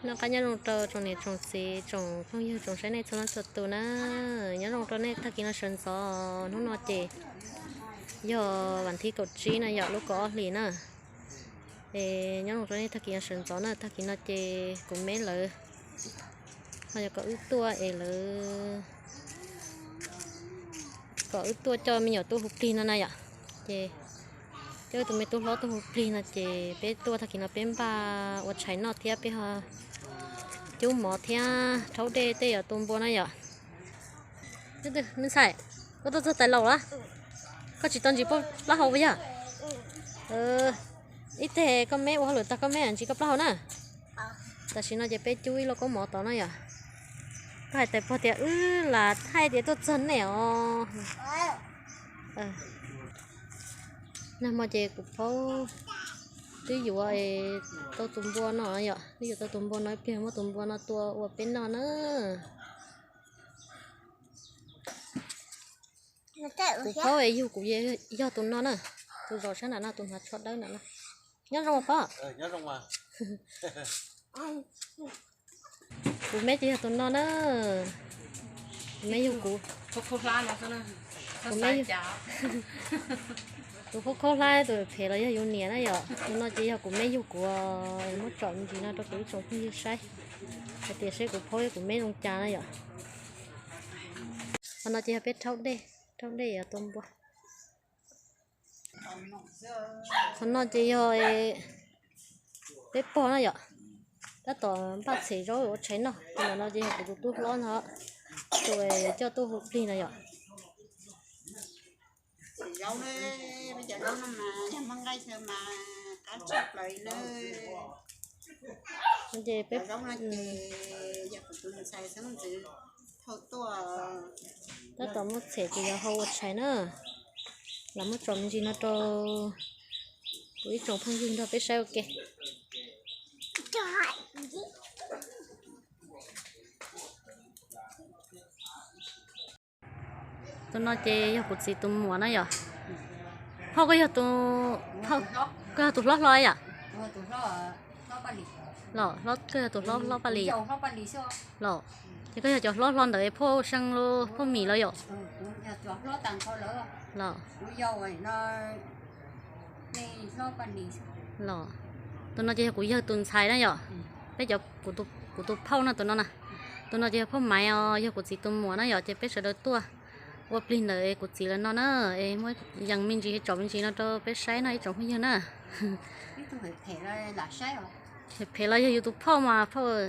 Noj qab nyob zoo rau tsoom niam tsoom txiv tsoom phooj ywg tsoom saib nej txhua leej txhua tus na. Nyob zoo rau nej tag kis no sawv ntxov, hnub no ces yog vas thib kaum tsib no yom, lub kaum ob hlis na. Es nyob zoo rau nej tag kis no sawv ntxov na, tag kis no ces kuv me lawv ho yog kom wb tuaj es lawv kom wb tuaj coj me nyuam tuaj hu plig no na yom. Ces coj wb tus me tub hlob tuaj hu plig no ces peb tuaj tag kis no peb npaj ua tshais noj thiab peb ho cub mov thiab rhaub dej tej yom, tua npua na yom. Me ntxhais, koj tuaj txog tais laus lawm, koj tsis tau ntsis plaub hau puas yog? Ib teg koj me ua hauj lwm tag koj me ntsis koj plaub hau na. Tam sim no ces peb cub ib lauj kaub mov tod na yom. Koj hais tais pog tias wb lam thaij tias tuaj txog nej os. Nag hmo ces kuv phaub twb yuav tau tus npua no yom, twb yuav tau tus npua no, ib pliag muab tus npua no tua ua peb noj na. Kuv phaub es yug kuv yog tus no na, tus zos sab nram no, tus hnav tsho dawb nram no. Nyob zoo phob. Kuv me ces yog tus no na. Kuv me yug kuv. Kuv me, tus khaub khaub hlab tus phem los yog yus niam na yom. Tus no ces yog kuv me yug kuv, muab tsom me ntsis no rau kuv ib tsoom phooj ywg saib hais tias seb kuv phaub yog kuv me zoo cas na yom. Qhov no ces yog peb rhaub dej, rhaub dej yuav tua npua. Qhov no ces yog peb pog na yom, tab tom npaj txhem zaub ua tshais noj. Tus no ces yog kuv tus tub hlob no, tus coj tuaj hu plig no yom. Txhem zaub ne, peb cov zaub no mas yog muaj nqaij xwb mas qab tshaj plaws li na. Ces peb zaub no ces yog kuv tus ntxhais xeeb ntxwv thauj tuaj. Tab tom muab txhem ces yog hau ua tshais na. Lam muab tsom me ntsis no rau kuv ib tsoom phooj ywg nrog peb saib ua ke. Tus no ces yog kuv txiv tus muam na yom. Phauj, koj yog tus, koj yog tus hlob hlob yom? Los, koj yog tus hlob hlob Paj Lis los? Ces koj yog cov hlob hlob ntawm phauj See los phauj Mim los yom? Los, los, tus no ces yog kuv yawg tus ntxhais na yom. Peb cov, kuv tus phauj no tus no na. Tus no ces yog phauj Maiv os, yog kuv txiv tus muam na yom, ces peb sawv daws tuaj ua plig ntawm kuv txiv lawv no na. Es muab yees me ntsis tsom me ntsis no rau peb saib no ib tsoom phooj ywg na. Phem los yog yus tus phauj mas phauj.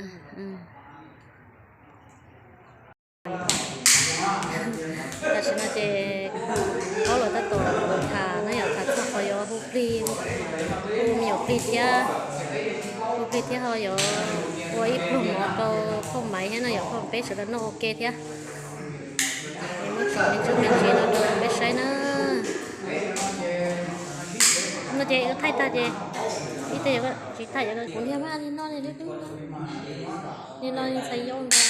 Tam sim no ces paub los tab tom tham na yom, tham txog qhov yuav hu plig, hu me nyuam plig thiab, hu plig thiab ho yuav ua ib pluag mov rau phauj Maiv thiab no yom, phauj peb sawv daws noj ua ke thiab. Es muab tsom me ntsis me ntsis no rau peb saib na. No ces thaij tag ces ib teg tsis thaij kuv niag mas li no li, li no li ntxhais yau ntag.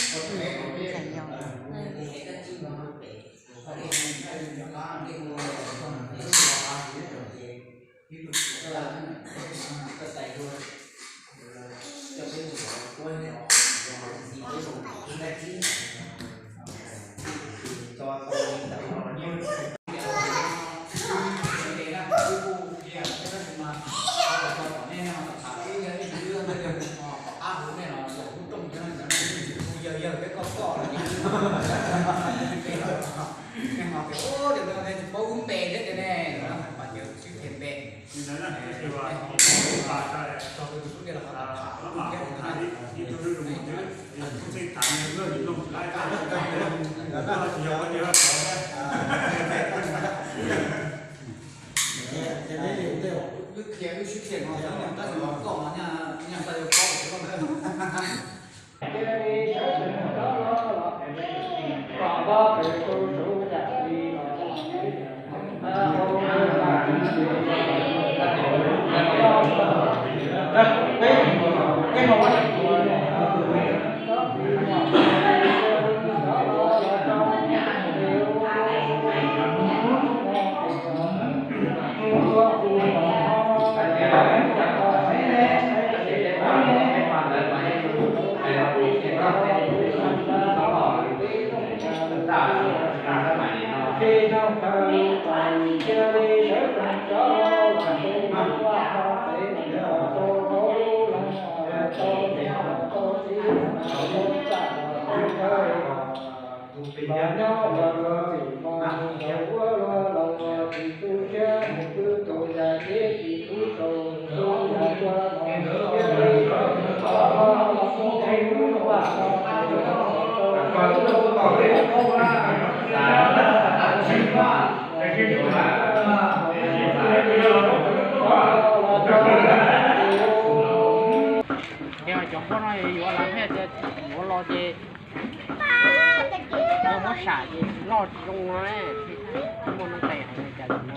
Ces cov npua no yuav los thiaj tias yuav los ces muab sam ces tsis loj tsis zoo no, muaj neeg tes hais li cas no,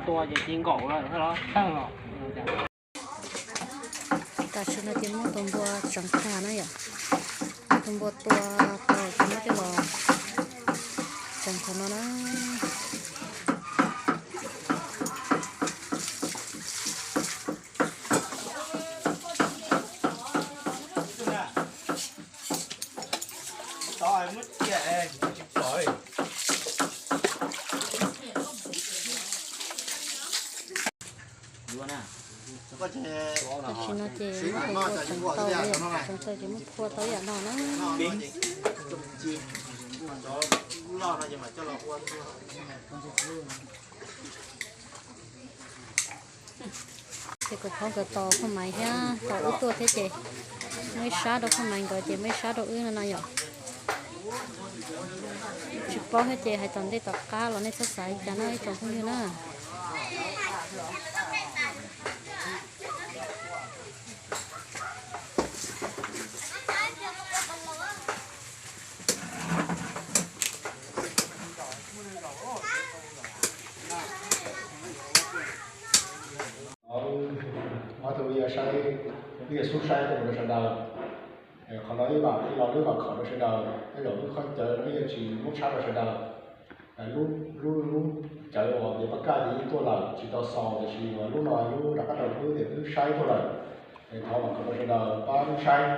tua ces ci nkaum lawm thiab los tawg los. Tam sim no ces muab tus npua tseev tag na yom, muab tus npua tua tau ces muab coj los tseev qhov no na. Tam sim no ces muab tus npua tseev tau, tseev tau ces muab phua tau yam no na. Ces kuv qhov nkawd tos phoj maiv thiab, tos wb tuaj thiab ces muaj ib sab rau phoj maiv nkawd ces muaj ib sab rau wb no no yom. Tsis paub thiab ces hais tom ntej tom qab los nej txhob xav li cas no ib tsoom phooj ywg na. Ob tug yog saib, yog xub saib rau sawv daws. Qhov no ib vam ib los wb vam khom rau sawv daws, tej zaum lub khaub cawv no wb yuav tsis muab tshab rau sawv daws. Lub, lub, lub cawv uas tias pab kaj ces yeej tuaj lawm tsis tau xaus, tiam sis lub no lub rov qab rau wb tias wb saib tuaj lawm. Thov vam khom rau sawv daws pab wb saib,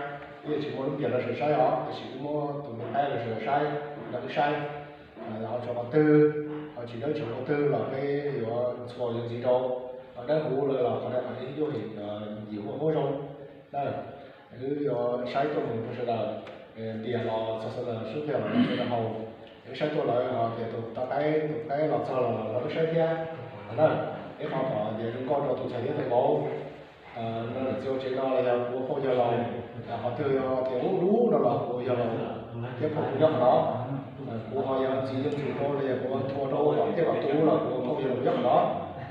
wb yuav tsis muaj lub npias rau sawv daws saib os, tiam sis wb muab tus me qaib rau sawv daws saib, rau wb saib. Ho tshuav qhov twg, ho tsis dawb tshuav qhov twg los peb yuav txhua yuav ntxiv rau. Ho dawb huv lawm los qhov no qhov ib yuj yim huaj huab zoo na. Wb yuav saib tuaj mus rau sawv daws, npias los txog sawv daws, sub npias los sawv daws haus. Wb saib tuaj lawm ho tias tus tau qaib, tus qaib los txog los los wb saib thiab na. Ib qhov kom tias zoo nkauj rau tus txais thiab tus vauv. No niam txiv ua tsev no los yog kuv ua phauj yawg laus, qhov twg yog tias ub dub no los kuv ua yawg laus thiab pom kuv nyob qhov no. Kuv ho yog txiv yog tus rau los yog kuv ua thua rau kom tej kom tus los kuv ua phauj yawg laus nyob qhov no.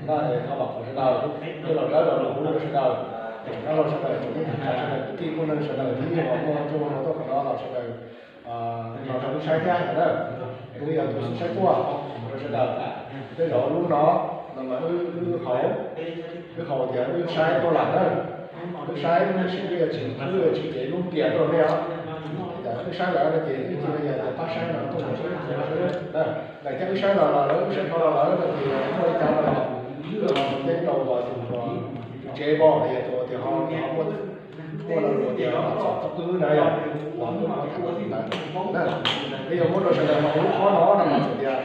Na thov vam khom sawv daws, tej laus dawb laus lug rau sawv daws, tsoom dab laug sawv daws, tsoom neej tsa sawv daws, kwv tij muaj neeg sawv daws, twb yog muaj txoj hmoo no tuaj qhov no los sawv daws los rau wb saib thiab na. Wb yog tus xub saib tuaj rau sawv daws. Tej zaum lub no no mas wb, wb haus, wb haus tias wb saib tuaj lawm na. Wb saib tab sis wb yuav tsis, wb yuav tsis cev lub npias tuaj nej os. Wb saib lawm no ces wb cia li yog tias pab saib no tuaj mus xwb na. Daim thiab wb saib los lawm, wb saib qhov los lawm no ces muaj li cas no los wb los mus teb rau tus tsev pom los yog tus tias ho muaj, muaj lo lus tias txom txoj wb na yom, los wb tham li ntawd na. Peb yuav muab rau sawv daws haus lub qhov no no mas txawm tias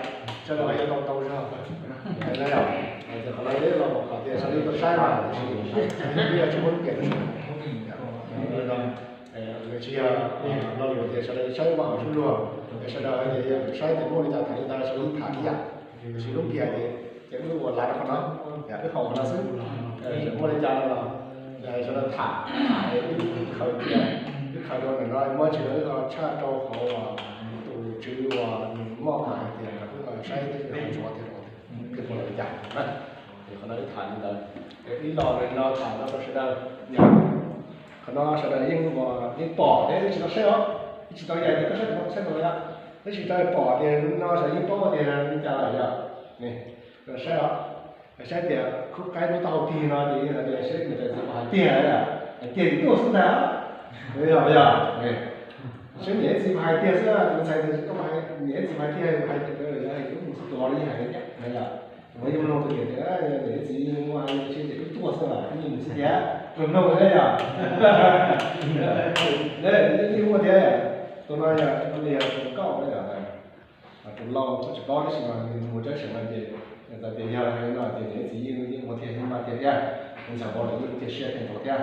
sawv daws ho yuav tau tau zog na yom. Ces qhov no los kom tias sawv daws tuaj saib mas tiam sis wb yuav tsis muab lub npias rau sawv daws. Tsis yog lo lus tias sawv daws saib mas haus sib luag, sawv daws hais tias yog saib tias muaj li cas tham li ntawd sawv daws tham li yam. Tiam sis lub npias ces wb ua lav rau qhov no, wb haus qhov no xwb. Txawm muaj li cas no los sawv daws tham, tham wb khaws cia, wb khaws rau ntawm no muab tsis tau wb ho tshaj rau hauv tus tswv uas nws moj hais tias wb saib tej ntsuav tias peb ua li cas na. Ces qhov no wb tham li ntawd, ib los no tham no rau sawv daws. Qhov no sawv daws yeej, yeej pom thiab yeej tsis tau saib os, yeej tsis tau yam tias koj saib saib tau yom, tab sis tau pom tias no sawv daws yeej paub tias li cas lawm yom. Saib os, saib tias khub qaib lub taub hau tig no ces yeej hais tias saib niam tais txiv pom hais tiag, hais tiag ces tuaj xwb ntag. Yog, yog, saib niam txiv pom hais tiag xwb, tus ntxhais tias niam txiv pom hais tiag, hais tias lawv hais tias mus xwb tuav li hais tias yom. Tus no yeej mloog tus niam tias niam txiv yeej muaj sib ces wb tuaj xwb los yeej mus xwb thiab, mloog thiab yom. Yeej muaj thiab, tus no yog tus kauj na yom. Tus lauj tsis paub tab sis mas nws mus tshawb seem no ces txawm tias yog li no ces niam txiv yeej, yeej muaj thiab yeej maj thiab thiab, ntxhais vauv los yeej cia siab kheev rau thiab.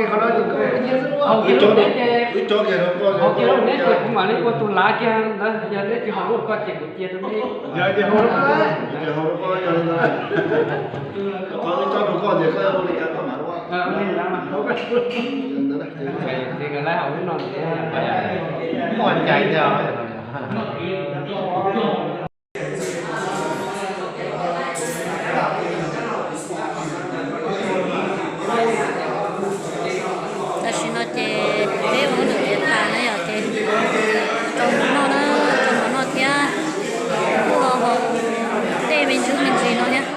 kiag qhov no ces koj cia xwb. Haus kiag lub neb ces, haus kiag lub neb ces kuv mam li ua tus lav kiag ntawd, yog neb tsis haus lub koj ces kuv cia rau neb. Yog ces haus lub koj, ces haus lub koj yog li ntawd. Qhov wb tso rau koj ces koj ua li cas koj mam ua. Ua li ntawd mas. Ces nkawd lawv haus lub no, muaj cai thiab. Tam sim no ces peb ua lwm tiav tas na yom, ces tso mov noj na, tso mov noj thiab kuj ho tej me ntsis me ntsis no thiab.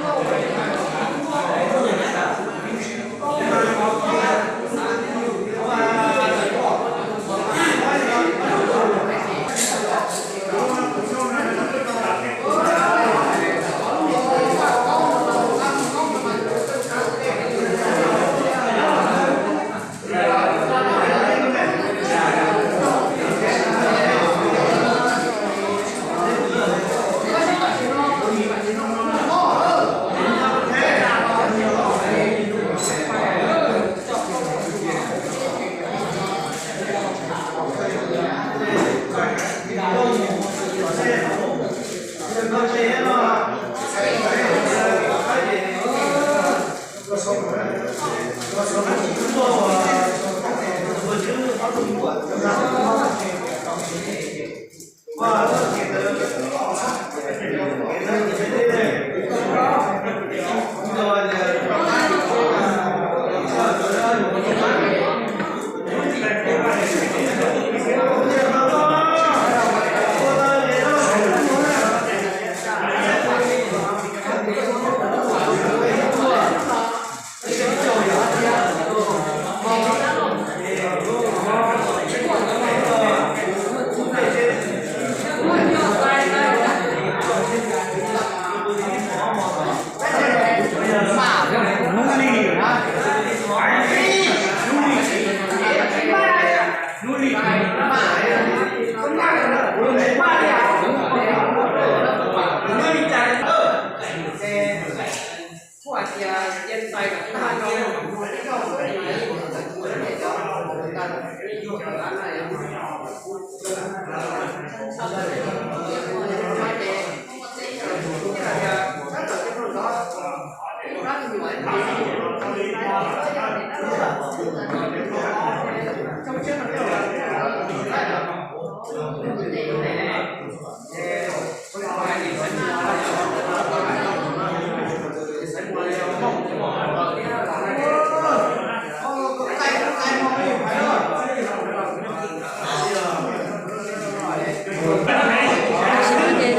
Tam sim no ces tab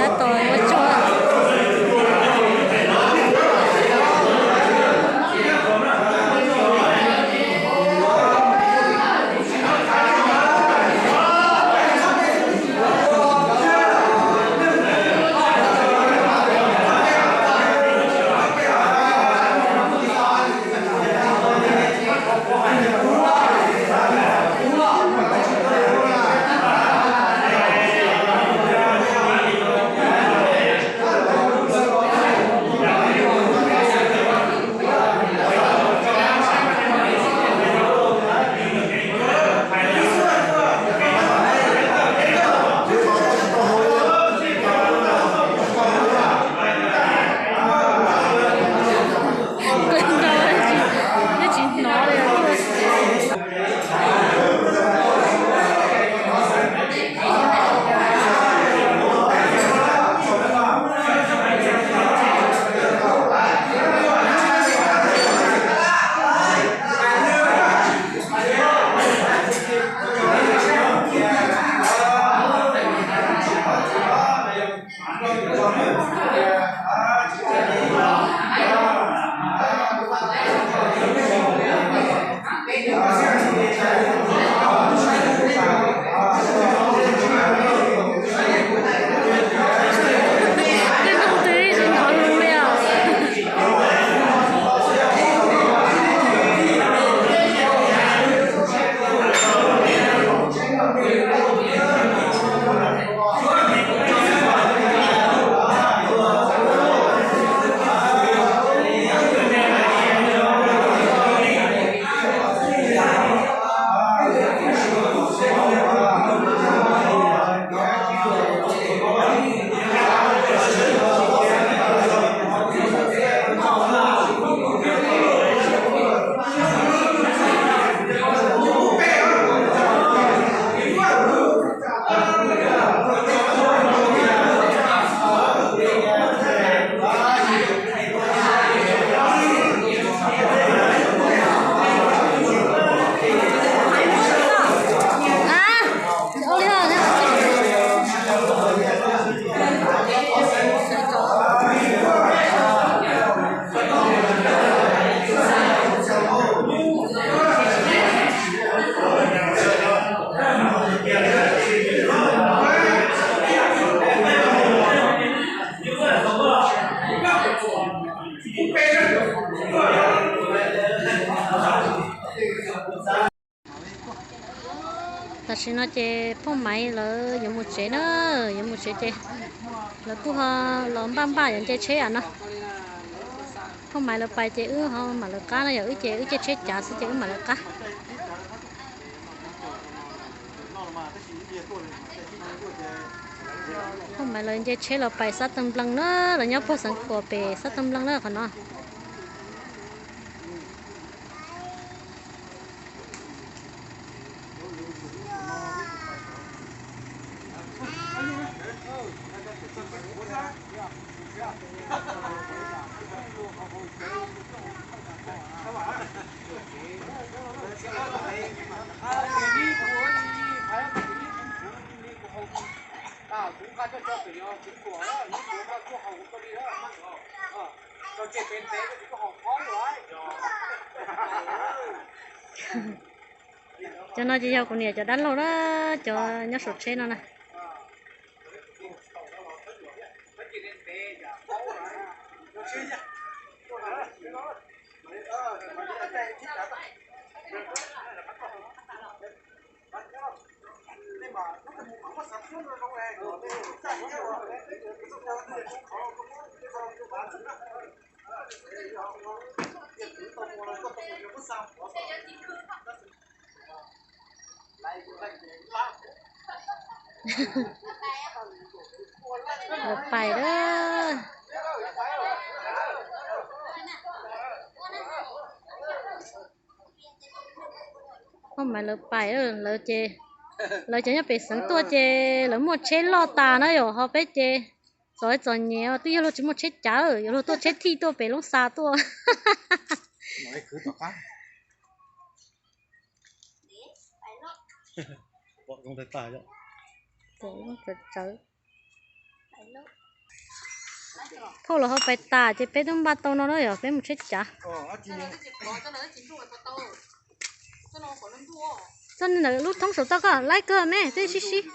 tom muab tso. Kawg nrau, neb tsis hnov li. Tej nplooj twg tsis hnov lus li os. Tam sim no ces Phooj Maiv lawv yuav mus tsev na, yuav mus tsev ces lawv kuj ho los npaj npaj yuav nce tsheb no. Phooj Maiv lawv pais ces wb ho mam lawv qab no, yog wb ces wb caij tsheb cav xwb ces wb mam lawv qab. Phooj Maiv lawv nce tsheb los pais Xab Tawg Nplees na, lawv nyob puag Xeev Khuam pem Xab Tawg Nplees na qhov no. Cov no ces yog kuv niam cov dab laug na, cov nyob saum tsheb no na. Lawv pais lawm. Oj, mas lawv pais, lawv ces, lawv cov nyob pem xeev tuaj ces lawv muaj tsheb loj tas na yom, ho peb ces txom txom nyem twb yog luag tsis muaj tsheb cav, yuav luag tuaj tsheb thij tuaj pem Loob Xas tuaj. Thauj los ho pais tas ces peb twb npaj tau no na yom, peb mus tsheb cav. Txoj ntawm lub thoob saum toj koj laib kawg me, twb sib sib.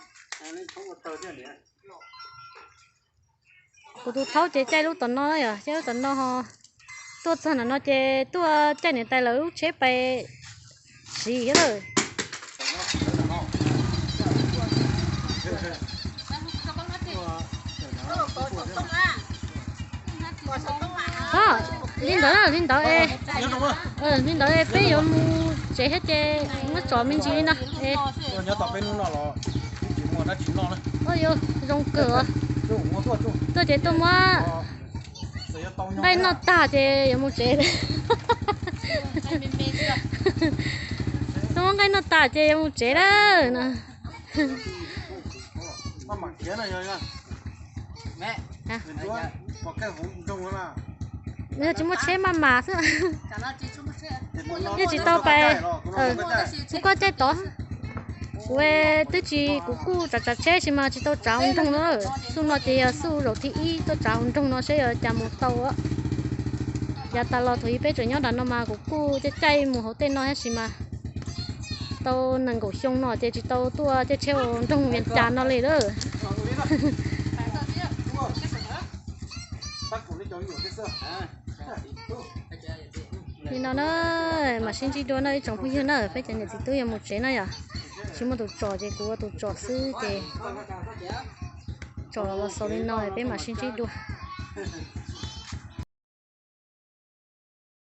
Kuv tus thaub ces caij lub tom no yom, caij lub tom no ho tuaj txog ntawm no ces tuaj caij niam tais lawv lub tsheb pais siv thiab lawm. Li ntawd, li ntawd, li ntawd es peb yuav mus tsev thiab ces muab tsom me ntsis li no es. Yuav zoo kawg. Tuaj ces tuaj muab nqaij noj tag ces yuav mus tsev. Tuaj muab nqaij noj tag ces yuav mus tsev lawm no. Yog tsis muaj tsheb maj mam xwb. Yeej tsis tau pais, kuv koj caij tod. Kuv twb tsis, kuv kuj tsav tsav tsheb sis mas tsis tau tsav hauv nroog na. Xub no ces yog xub zaum thib ib tuaj tsav hauv nroog no seb yuav cas mus tau. Yav tas los thaum ub peb tseem nyob nram no mas kuv kuj caij caij mus hauv tej no tab sis mas tau nees nkaum xyoo no ces tsis tau tuaj caij tsheb hauv nroog Vias Cas no li lawm. Li no na, mam sib ntsib dua na ib tsoom phooj ywg na, peb cov niam txiv tub yuav mus tsev na yom. Tsis muaj tus tsom ces kuv ua tus tsom xwb ces tsom los xaus li no peb mam sib ntsib dua.